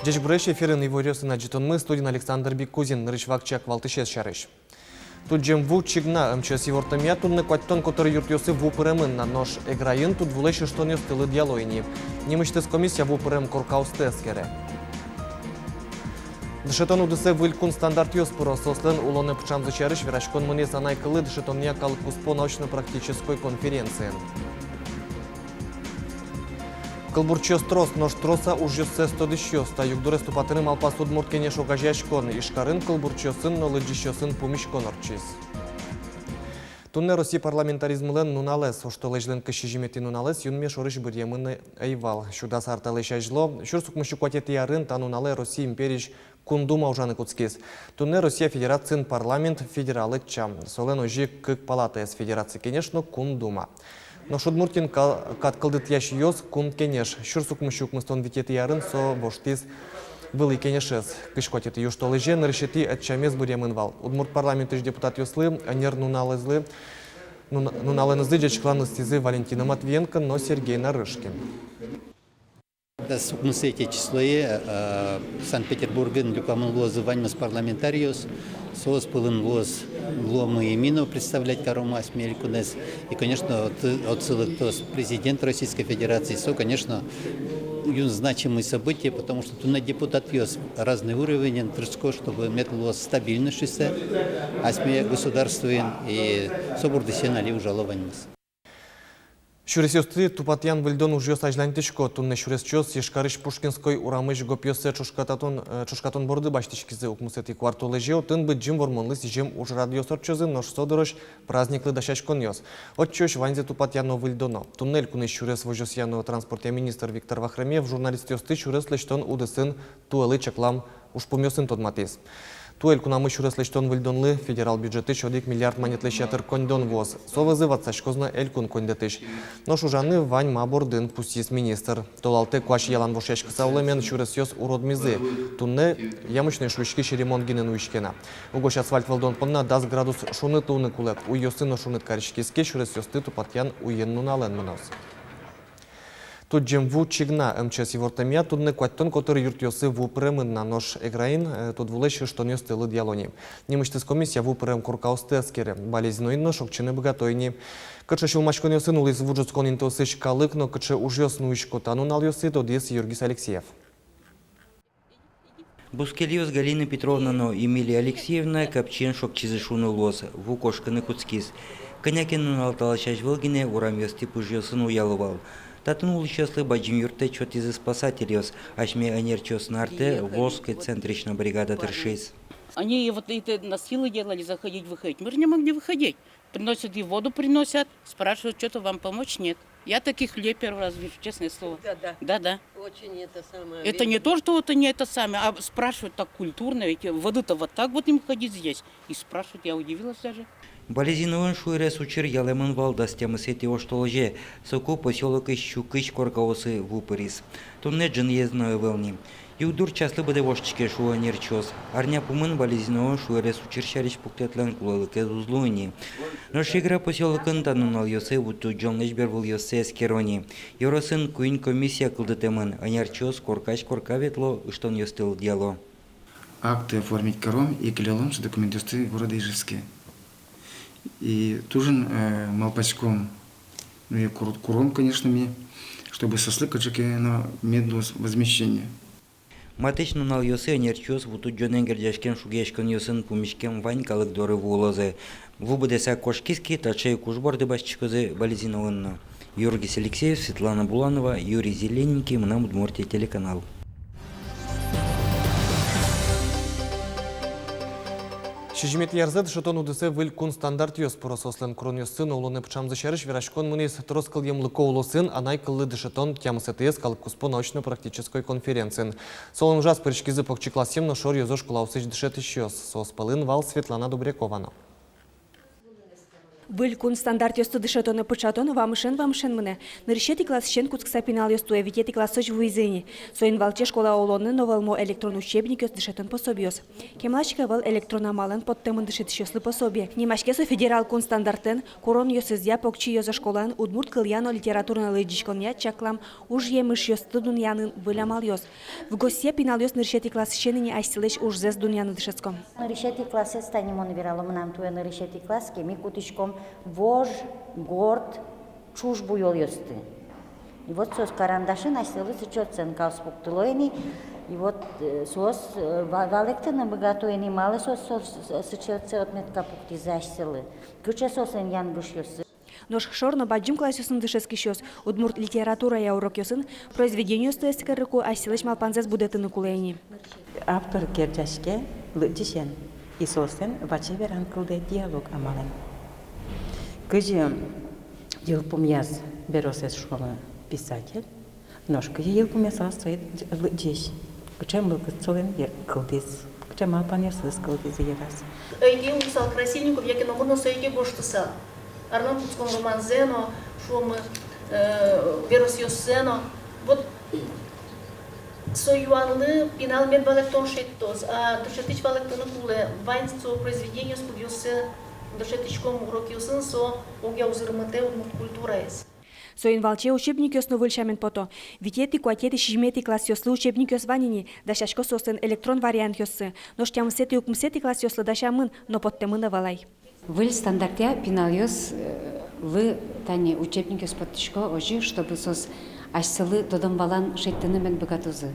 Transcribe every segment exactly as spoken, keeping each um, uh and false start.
Ӟечбуресь! Эфирын иворъёсын адӟытонмы, студиын Александр Бикузин. Нырысь вакчияк валтӥсез сярысь. Тудӟем ву чигна. МЧС ивортэмъя, туннэ куатьтон котыр юртъёсы ву пыремын на, нош Эграын тудвулэсь ыштонъёсты лыдъяло ини. Нимысьтыз комиссия ву пырем коркаосты эскере. Дышетон удысэ выль кун стандартъёс пыро. Соослэн улонэ пыӵамзы сярысь вераськон мынӥз анай кыллы дышетонъя калыккуспо научно-практической конференциын. Кылбурчиос трос, нош трос-а ужъёссэс тодӥсьёс? Та югдурез тупатыны малпаз Удмурт Кенеш огазеяськон. Ижкарын кылбурчиосын но лыдӟисьёсын пумиськон ортчиз. Туннэ Россия парламентаризмлэн нуналэз. Оштолэзьлэн кызь сизьыметӥ нуналэз юнме шорысь быръемын ӧй вал. Сю дас ар талэсь азьло, сюрс укмыссю куатетӥ арын, та нуналэ Россия империысь Кун Дума ужаны кутскиз. Туннэ Россия Федерациын парламент федерал ӧтча. Солэн озьы ик кык палатаез: Федерация Кенеш но Кун Дума. Нош Удмуртиын ка-, кат кылдытъясьёс — Кун Кенеш. Сюрс укмыссю укмыстон витетӥ арын со воштӥз Вылӥ Кенешез. Кызь куатетӥ южтолэзе нырысетӥ ӧтчамез быръемын вал. Удмурт парламентысь депутатъёслы ӧнер нуналэнызы, нуна-, нуналэнызы ӟечкылан ыстӥзы Валентина Матвиенко но Сергей Нарышкин. Дас укмысэтӥ числое, э, Санкт-Петербургын люкамын луозы ваньмыз парламентариос. Соос пӧлын луоз, луомы и ми но, представлять каромы асьме элькунэз. И, конечно, отсы-, отсы лыктоз президент Российской Федерации. Со, конечно, юн значимое событие, потому что туннэ депутатъёс разный уровенен тыршисько, чтобы мед луоз стабильность шуыса асьме государствоын, и со бордысен али ужало ваньмыз. Сюресъёсты тупатъян-выльдон ужъёс азьланьтӥсько. Туннэ сюресчиос Ижкарысь Пушкинской урамысь гопъёссэ ӵошкататон, э, ӵошкатон борды басьтӥськизы. Укмысэтӥ куартолэзе отын Быдӟым Вормонлы сӥзем ужрадъёс ортчозы, нош со дырозь праздниклы дасяськонъёс. Отчыозь ваньзэ тупатъяно-выльдоно. Туннэ элькунысь сюрес возёсъя но транспортъя министр Виктор Вахромеев журналистъёсты сюрес лэсьтон удысын туэлы чаклам ужпумъёсын тодматӥз. Туэ элькунамы сюрес лэсьтон-выльдонлы федерал бюджетысь одӥг миллиард манетлэсь ятыр коньдон вуоз. Со вӧзы ватсаськоз на элькун коньдэтысь. Нош ужаны вань ма бордын, пусйиз министр. Толалтэ куазь ялан вошъяськыса улэмен сюресъёс уродмизы. Туннэ ямочной шуиськись ремонт гинэ нуиське на. Угось асфальт вӧлдон понна дас градус шуныт луыны кулэ. Уйёсы но шуныт кариськиз ке, сюресъёсты тупатъян уен-нуналэн мыноз. Тудӟем ву чигна. МЧС ивортэмъя, туннэ куатьтон котыр юртъёсы ву пыремын на, нош Эграын, э, тудвулэсь ыштонъёсты лыдъяло ни. Нимысьтыз комиссия ву пырем коркаосты эскере. Балезиноын но шокчыны быгато ини. Кыӵе сюлмаськонъёсын улӥз вуӝытскон интыосысь калык но кыӵе ужъёс нуисько та нуналъёсы, тодӥз Юргис Алексеев. Бускельёс Галина Петровна но Эмилия Алексеевна капчиен шокчизы шуыны луоз, ву кошкыны кутскиз. Кӧня ке нунал талэсь азьвыл гинэ урамъёстӥ пыжъёсын уяло вал. Татын улӥсьёслы бадӟым юрттэт сётӥзы спасательёс, асьме ӧнерчиос артэ Воскы центрысь но бригада тыршиз. Они и вот это на силы делали, заходить, выходить. Мы же не могли выходить. Приносят и воду приносят, спрашивают: «Что-то вам помочь?» Нет. Я таких людей первый раз вижу, честное слово. Да, да. Да, да. Очень это самое. Это не то, что вот они это самое, а спрашивают так культурно, ведь воды-то вот так вот им ходить здесь. И спрашивают, я удивилась даже. Балезиноын шуэрес учыр ялэмын вал дас тямысэтӥ оштолэзе, соку посёлокысь сю кызь коркаосы ву пыриз. Туннэ ӝыныез но ӧвӧл ни. Югдур часлы быдэ воштӥське, шуо ӧнерчиос. Арня пумын Балезиноын шуэрес учыр сярысь пуктэтлэн кулэлыкез уз луы ни. Нош Эгра посёлокын та нуналъёсы ву тудӟонлэсь бервылъёссэ эскеро ни. Ёросын куинь комиссия кылдытэмын, ӧнерчиос коркась корка ветло, ыштонъёсты лыдъяло. Акты оформить каром и клялом со документъёсты города Ижевске. И туж ик, э, малпаськом, ну и кур-, куром, конечно, ми, чтобы соослы кыӵе ке но мед луоз возмещение. Матысь нуналъёсы ӧнерчиос ву тудӟонэн герӟаськем шугъяськонъёсын пумиськем вань калык доры вуылозы. Ву быдэсак кошкиз ке, таӵе ик уж борды басьтӥськозы Балезиноын но. Юргис Алексеев, Светлана Буланова, Юрий Зелененький, «Мынам Удмуртие» телеканал. Сизьыметӥ арзэ дышетон удысэ выль кун стандартъёс пыро. Соослэн куронъёссы но улонэ пыӵамзы сярысь вераськон мынӥз трос кылъемлыко улосын анай кыллы дышетон тямысэтӥез калыккуспо научно-практической конференциын. Солэн ужаз пыриськизы покчи классъем но шоръёзо школаосысь дышетӥсьёс. Соос пӧлын вал Светлана Добрякова но. Выль кун стандартъёсты дышетонэ пыӵатон вамышен-вамышен мынэ. Нырысетӥ классысен кутскыса пиналъёс туэ витетӥ классозь вуизы ини. Соин валче школа улонын но вӧлмо электрон учебникъёс, дышетон пособиос. Кемалась ик ӧвӧл электрон амалэн поттэмын дышетӥсьёслы пособие. Нимаське со федерал кун стандартлэн. Куронъёсызъя покчи ёзо школаын удмурт кылъя но литератураен лыдӟиськонъя чаклам ужъемышъёсты дунъянын выль амалъёс. Вугосъя пиналъёс нырысетӥ классысен ини асьсэлэсь ужзэс дунъяны дышетско. Нырысетӥ классэз тани мон верало, мынам туэ нырысетӥ класс ке, ми кутӥськом вож, горд, ӵуж буёлъёсты. И вот соос карандашен асьсэлы сыӵе оценкаос пуктыло ини. И вот, э, соос, э, ва-, валэктыны быгато ини, малы соос, соос сыӵе отметка пуктӥзы асьсэлы. Кыӵе соослэн янгышъёссы. Нош шор но бадӟым классъёсын дышетскисьёс удмурт литературая урокъёсын произведениосты эскерыку асьсэлэсь малпанзэс будэтыны кулэ ини. Автор герӟаське лыдӟисен, и соослэн ваче веран кылдэ диалог амалэн. Кызьы йылпумъяз веросэз, шуомы, писатель, нош кызьы йылпумъяз сое лыдӟись, кыӵе мылкыд солэн кылдӥз, кыӵе малпанъёсыз кылдӥз йыраз. Ӧй ке луысал Красильников, яке номыр но со ӧй ке гожтысал. Арлан кутскон романзэ но, шуомы, э, веросъёссэ но. Вот со юанлы пинал мед валэктон шедьтоз, а дышетӥсь валэктыны кулэ вань со произведениос, кудъёссэ дышетӥськом урокъёсын, со огъя узырмытэ удмурт культураез. Соин валче учебникъёс но выль сямен пото. Витетӥ, куатетӥ, сизьыметӥ классъёслы учебникъёс вань ини, дасясько соослэн электрон вариантъёссы. Нош тямысэтӥ, укмысэтӥ классъёслы дасямын, но поттэмын ӧвӧл ай. Выль стандартъя пиналъёс, э, лы тани учебникъёс поттӥсько озьы, чтобы соос асьсэлы тодон-валан шедьтыны мед быгатозы,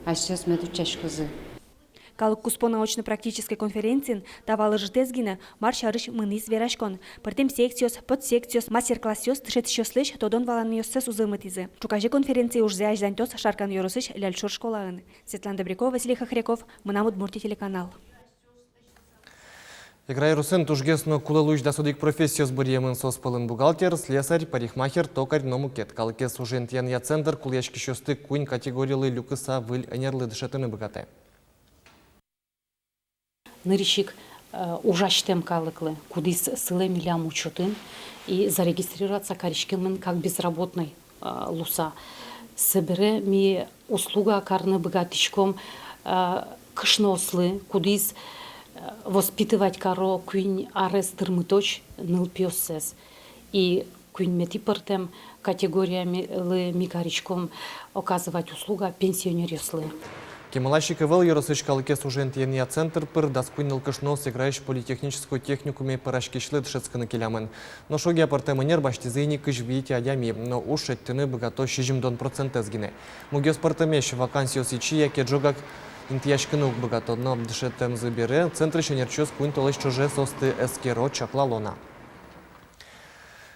асьсэос мед утчаськозы. Калык куспо научно-практической конференциын та вал ӧжытэз гинэ, мар сярысь мынӥз вераськон. Пӧртэм секциос, подсекциос, мастер-классъёс дышетӥсьёслэсь тодон-валанъёссэс узырмытӥзы. Ӵуказе конференция ужзэ азьланьтоз Шаркан ёросысь Ляльшур школаын. Светлана Добрякова, Василий Хохряков, «Мынам Удмуртие» телеканал. Эгра ёросын тужгес но кулэ луись дас одӥг профессиос быръемын. Соос пӧлын бухгалтер, слесарь, парикмахер, токарь но мукет. Калыкез ужен тӥянъя центр кулэяськисьёсты куинь категорилы люкыса выль ӧнерлы дышетыны быгатэ. Нырысь ик, э, ужасьтэм калыклы, кудӥз сылэ милям учётын и зарегистрироваться кариськемын как безработный, э, луыса. Собере ми услуга карыны быгатӥськом, э, кышноослы, кудӥз, э, воспитывать каро куинь арес тырмытозь нылпиоссэс. И куиньметӥ пӧртэм категориялы ми кариськом оказывать услуга пенсионеръёслы. Кемалась ик ӧвӧл ёросысь калыкез ужен тӥянъя центр пыр дас куинь нылкышноос Эграысь политехнической техникуме пӧраськисьлы дышетскыны келямын. Нош огъя пӧртэм ӧнер басьтӥзы ини кызь вить адями, но уж шедьтыны быгато сизьымдон процентэз гинэ. Мугъёс пӧртэмесь: вакансиос ичи яке ӝогак интыяськыны уг быгато. Но дышетэмзы бере центрысь ӧнерчиос куинь толэзь ӵоже соосты эскеро, чаклало на.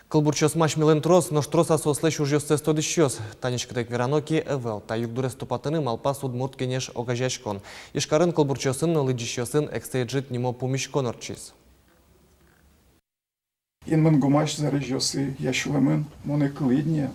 Кылбурчиос асьмелэн трос, нош трос-а соослэсь ужъёссэс тодӥсьёс? Тани секытэк верано ке, ӧвӧл. Та югдурез тупатыны малпаз «Удмурт кенеш» огазеяськон. Ижкарын кылбурчиосын но лыдӟисьёсын «Эксэй ӝыт» нимо пумиськон ортчиз. Инмын гумась зарезьёсы я сюлэмын монэ кылӥд ни,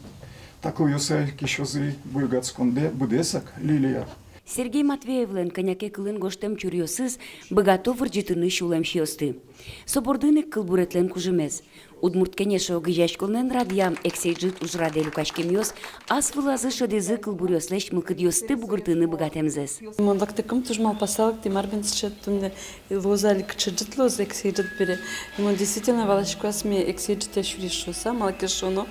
та кылъёсы кисёзы буйгатскондэ быдэсак лилия. Сергей Матвеевлэн кӧня ке кылын гожтэм чуръёсыз быгато вырӟытыны сюлэмсиосты. Со бордын ик кылбуретлэн кужымез. «Удмурт кенеш» огазеяськонлэн радъям «Эксэй ӝыт» ужрадэ люкаськемъёс ас вылазы шӧдӥзы кылбуръёслэсь мылкыдъёсты бугыртыны быгатэмзэс. Мон лыктыкум туж малпаса лыктӥ, мар бен сыӵе туннэ луоз али, кыӵе ӝыт луоз эксэй ӝыт бере. Мон действительно валасько асме эксэй ӝытъя сюрес шуыса, малы ке шуоно,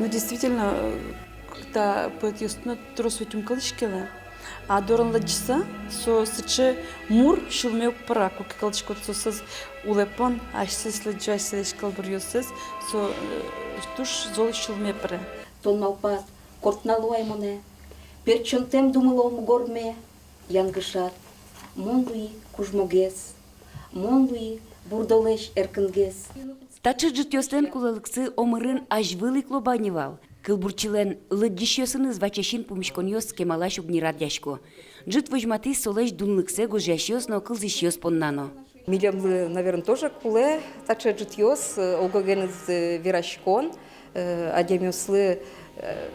ну, действительно, э, та поэтъёсты но трос ведь ум кылӥське ла. А дорын лыдӟыса, со сыӵе мур сюлме уг пыра, куке кылзӥськод соосыз улэпон, асьсэлэсь лыдӟо, асьсэлэсь кылбуръёссэс, со, э, туж зол сюлме пыре. Тон малпад, кортна луай монэ, пертчонтэм думыло мугорме, янгышад. Мон луи кужмогес, мон луи бурдолэсь эркынгес. Таӵе ӝытъёслэн кулэлыксы омырын азьвыл ик лобаны вал. Кылбурчилэн лыдӟисьёсыныз ваче син пумиськонъёс кемалась уг ни радъясько. Ӝыт возьматӥз солэсь дунлыксэ гожъясьёс но, кылзӥсьёс понна но. Милемлы, наверно, тоже кулэ таӵе ӝытъёс, э, ог-огеныз, э, вераськон, э, адямиослы, э,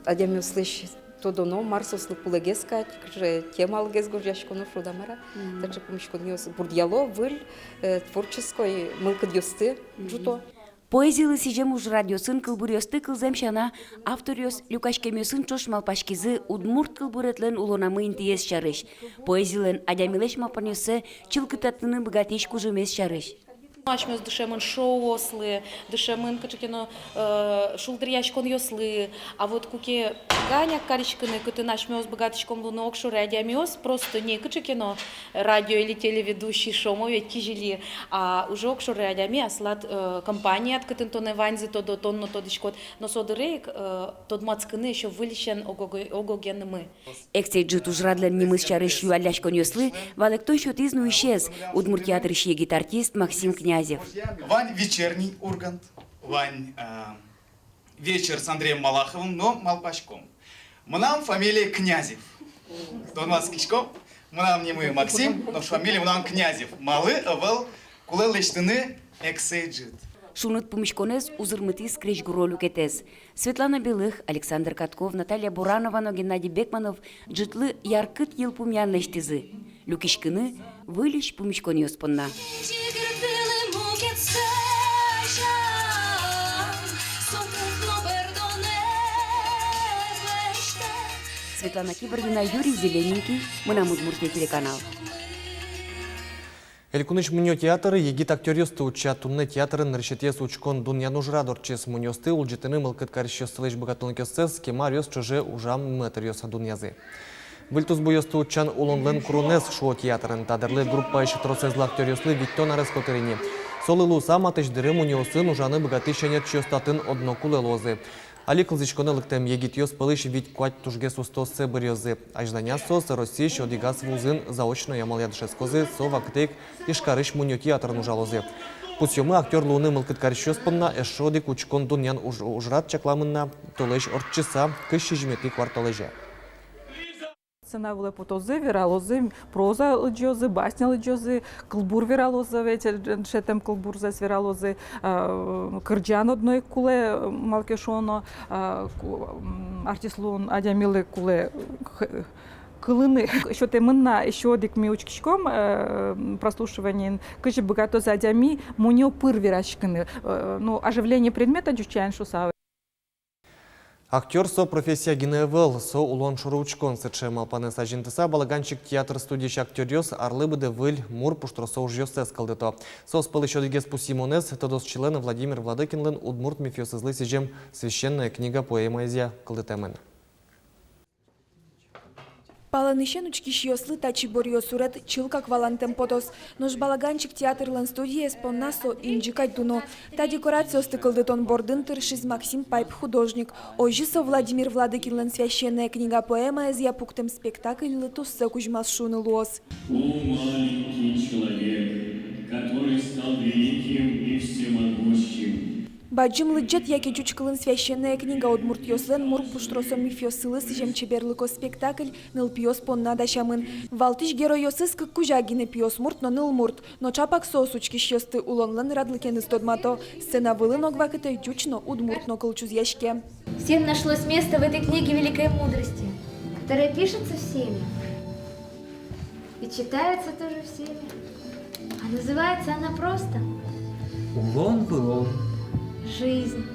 адямиослэсь Тодоно, мар соослы кулэгес кадь, кыӵе темалыгес гожъяськоно, шуод-а, мар-а. Мгм. Таӵе пумиськонъёс бурдъяло, выль, э, творческой мылкыдъёсты ӝуто. Поэзилы сӥзем ужрадъёсын кылбуръёсты кылзэм сяна, авторъёс люкаськемъёсын ӵош малпаськизы удмурт кылбуретлэн улонамы интыез сярысь, поэзилэн адямилэсь малпанъёссэ чылкытатыны быгатӥсь кужымез сярысь. Асьмеос дышемын шоуослы, дышемын кыӵе ке но, э, шулдыръяськонъёслы, а вот куке ганяк кариськыны, кытын асьмеос быгатӥськом луыны огшоры адямиос, просто не кыӵе ке но радио или телеведущий, шуом ведь, кизили, а уже огшоры адями, аслад, э, компанияд, кытын тонэ ваньзы тодо, тон но тодӥськод, но со дыре ик, э, тодматскыны эшшо выльысен ог-ог-, ог-огенымы. «Эксэй ӝыт» ужрадлэн нимыз сярысь юалляськонъёслы валэктон сётӥз нуисез, Удмурт театрысь егит артист Максим Князев. Вань «Вечерний Ургант», вань, э, «Вечер с Андреем Малаховым», но малпаськом. Мынам фамилия Князев. Тодматскиськом, мынам нимы Максим, но фамилия мынам Князев. Малы ӧвӧл кулэ лэсьтыны «Эксэй ӝыт»? Шуныт пумиськонэз узырмытӥз крезьгуро люкетэз. Светлана Белых, Александр Катков, Наталья Буранова но Геннадий Бекманов ӝытлы яркыт йылпумъян лэсьтӥзы. Люкиськыны выльысь пумиськонъёс понна. Светлана Кибардина, Юрий Зелененький, «Мынам Удмуртие» телеканал. Элькунысь мунё театр егит актёръёсты утча. Туннэ театрын нырысетӥез учкон дунъян ужрад ортчиз. Мунёосты улӟытыны мылкыд карисьёслэсь быгатонлыкъёссэс кема аръёс ӵоже ужам мэтыръёс дунъязы. Выль тусбуёсты утчан улонлэн куронэз, шуо театрын. Та дырлы группаысь тросэзлы актёръёслы витьтон арес котыр ини. Солы луыса, матысь дыре мунёосын ужаны быгатӥсь ӧнерчиос татын одно кулэ луозы. Али кылзӥськонэ лыктэм егитъёс пӧлысь вить-куать тужгес устооссэ быръёзы. Азьланяз соос Россиысь одӥгаз вузын заочной амалъя дышетскозы, со вакытэ ик Ижкарысь мунё театрын ужалозы. Пусъёмы, актёр луыны мылкыд карисьёс понна эшшо одӥг учкон дунъян уж-, ужрад чакламын на, толэзь ортчыса, кызь сизьыметӥ куартолэзе. Сцена вылэ потозы, вералозы, проза лыдӟозы, басня лыдӟозы, кылбур вералозы, ведь, э, дышетэм кылбурзэс вералозы, э, кырӟан одно ик кулэ, э, малы ке шуоно, э, ку-, м, артист луон адямилы кулэ, э, к-, кылыны. Сётэмын на, ещё одӥг ми учкиськом, э, прослушиваниын, кызьы быгатоз адями мунё пыр вераськыны, э, ну, оживление предмета ӟуч сямен шуыса. Актёр со профессия гинэ ӧвӧл, со улон шоры учкон. Сыӵе малпанэз азинтыса, «Балаганчик» театр студиысь актёръёс арлы быдэ выль мур пуштросо ужъёссэс кылдыто. Соос пӧлысь одӥгез пусйымонэз тодосчилэн Владимир Владыкинлэн удмурт мифъёсызлы сӥзем «Священная книга» поэмаезъя кылдытэмын. Палэнысен учкисьёслы та чиборъё сурет чылкак валантэм потоз. Нош «Балаганчик» театрлэн студиез понна со инӟы кадь дуно. Та декорациосты кылдытон бордын тыршиз Максим Пайп, художник. Озьы со Владимир Владыкинлэн «Священная книга» поэмаезъя пуктэм спектакльлы туссэ кузьмаз шуыны луоз. О, маленький человек, который стал великим и всемогущим. Бадӟым лыдӟет яке ӟуч кылын «Священная книга» удмуртъёслэн мур пуштросо мифъёссылы сӥзем чеберлыко спектакль нылпиос понна дасямын. Валтӥсь геройёсыз кык кузя гинэ: пиосмурт но нылмурт. Но ӵапак соос учкисьёсты улонлэн радлыкеныз тодмато. Сцена вылын ог вакытэ ӟуч но, удмурт но кыл чузъяське. Всем нашлось место в этой книге великой мудрости, которая пишется всеми и читается тоже всеми. А называется она просто «Улон вылон». Жизнь.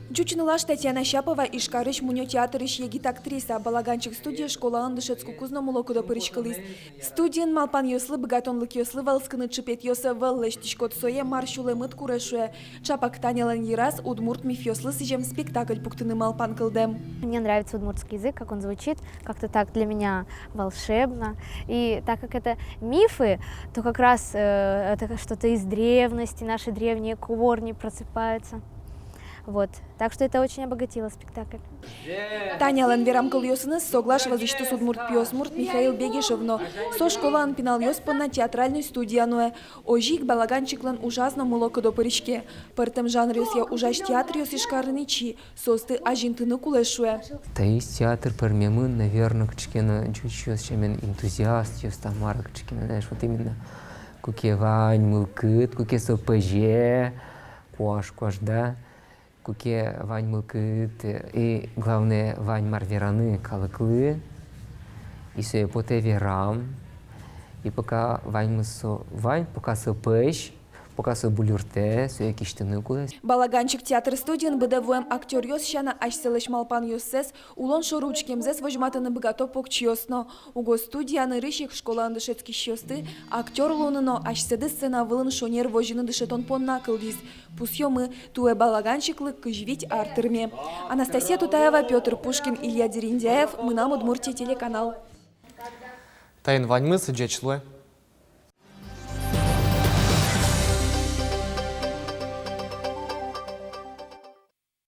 Ӟуч нылаш Татьяна Щапова Ижкарысь мунё театрысь егит актриса. «Балаганчик» студие школаын дышетскыкуз но мылокыдо пыриськылӥз. Студиын малпанъёслы, быгатонлыкъёслы вӧлскыны чыпетъёс ӧвӧл. Лэсьтӥськод сое, мар сюлэмыд куре, шуэ. Ӵапак Танялэн йыраз удмурт мифъёслы сӥзем спектакль пуктыны малпан кылдэм. Мне нравится удмуртский язык, как он звучит, как-то так для меня волшебно. И так как это мифы, то как раз, э, это что-то из древности, наши древние корни просыпаются. Вот. Так что это очень обогатило спектакль. Танялэн верам кылъёсыныз соглаш вазисьтыз удмурт пиосмурт Михаил Бегишев но. Со школаын пиналъёс понна театральной студия нуэ. Озьы ик «Балаганчиклэн» ужаз но мылокыдо пыриське. Пӧртэм жанръёсъя ужась театръёс Ижкарын ичи, соосты азинтыны кулэ, шуэ. Таиз театр пӧрмемын, наверно, кыӵе ке но ӟучъёс сямен энтузиастъёс, та мар, кыӵе ке но, знаешь, вот именно куке вань мылкыд, куке со пӧзе, куаш, куаш, да. Куке вань мылкыд, и главное, вань мар вераны калыклы, и сое потэ верам, и пока ваньмыз со вань, пока со пӧсь, пока со булюртэ, сое кисьтыны кулэ. «Балаганчик» театр студиын быдэ вуэм актёръёс сяна асьсэлэсь малпанъёссэс, улон шоры учкемзэс возьматыны быгато покчиос но. Уго студия нырысь ик школаын дышетскисьёсты актёр луыны но асьсэды сцена вылын шонер возьыны дышетон понна кылдӥз. Пусъёмы, туэ «Балаганчиклы» кызь вить ар тырме. Анастасия Тутаева, Пётр Пушкин, Илья Дерендяев, «Мынам Удмуртие» телеканал. Таин ваньмыз, ӟеч луэ.